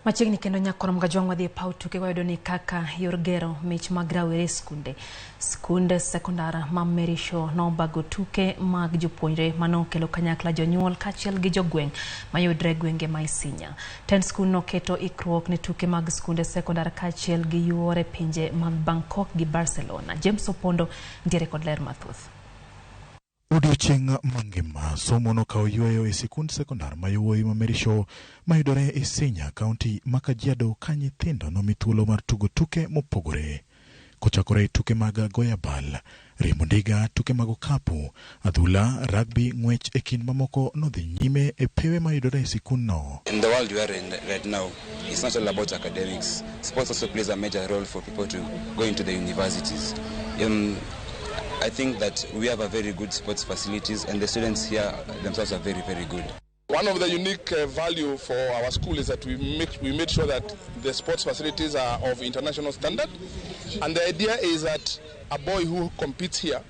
Machiegni kendo nyakorom gajwang' wadhi e paw tuke wayudo ni kaka yor gero mich mag rawere e skunde. Skund sekondar ma Merishaw nobago tuke mag jopuonjre manokelo kanyakla jonyuol kaachiel gi jogweng' mayudre e gwenge ma Isinya. Tend skund noketo ikruok ne tuke mag skunde sekondar kaachiel gi yuore e pinje mag Bangkok gi Barcelona. James Opondo nitiere kod ler mathoth. Odiochieng' mangima somo nokawo yweyo e sikund sekondar ma yowuoyi ma Merishaw mayudore Isinya, kaunti ma Kajiado ka nyithindo nomi thuolo mar tugo tuke mopogore. Kochakore e tuke mag goyo abal, riembo ndiga, tuke mag okapu, adhula, rugby, ng'wech e kind mamoko nodhi nyime e pewe mayudore e sikundno. In the world we are in right now, it's not all about academics. Sports also plays a major role for people to go into the universities. I think that we have a very good sports facilities and the students here themselves are very, very good. One of the unique value for our school is that we made sure that the sports facilities are of international standard, and the idea is that a boy who competes here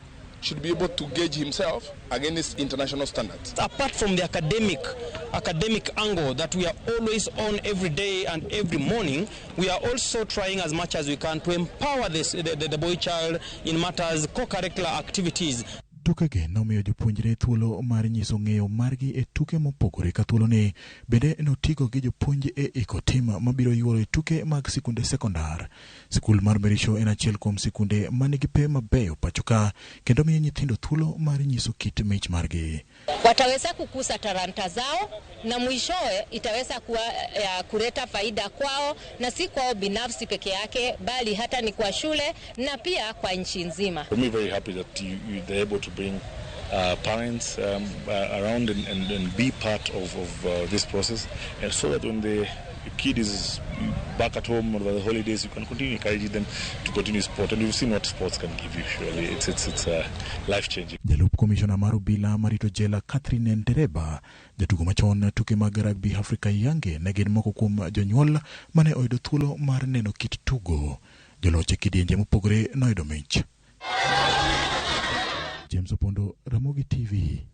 should be able to gauge himself against international standards. Apart from the academic angle that we are always on every day and every morning, we are also trying as much as we can to empower the boy child in matters co-curricular activities. Tukegi nomiyo jopuonjre thuolo mar nyiso ng'eyo margi e tuke mopogore ka thuoloni bende notigo gi jopuonj e iko tim mabiro yuoro e tuke mag sikunde sekondar. Sikul mar Merishaw en achiel kuom sikunde manigi pewe mabeyo pacho ka kendo miyo nyithindo thuolo mar nyiso kit mich margi. Wataweza kukuza talanta zao na mwishowe itaweza kuwa ya kuleta faida kwao na si kwao binafsi peke yake bali hata ni kwa shule na pia kwa nchi nzima. I'm very happy that they're able to bring parents around and be part of this process, and so that when the kid is back at home over the holidays, you can continue encouraging them to continue sport, and you've seen what sports can give you. Surely it's life changing. Jalup komishona mar obila marito jela Catherine Ndereba, jatugo machon tuke mag rugby Africa Yange ne gin moko kuom jonyuol mane oyudo thuolo mar neno kit tugo. Joloch e kidienje mopogore noyudo mich. James Opondo, Ramogi TV.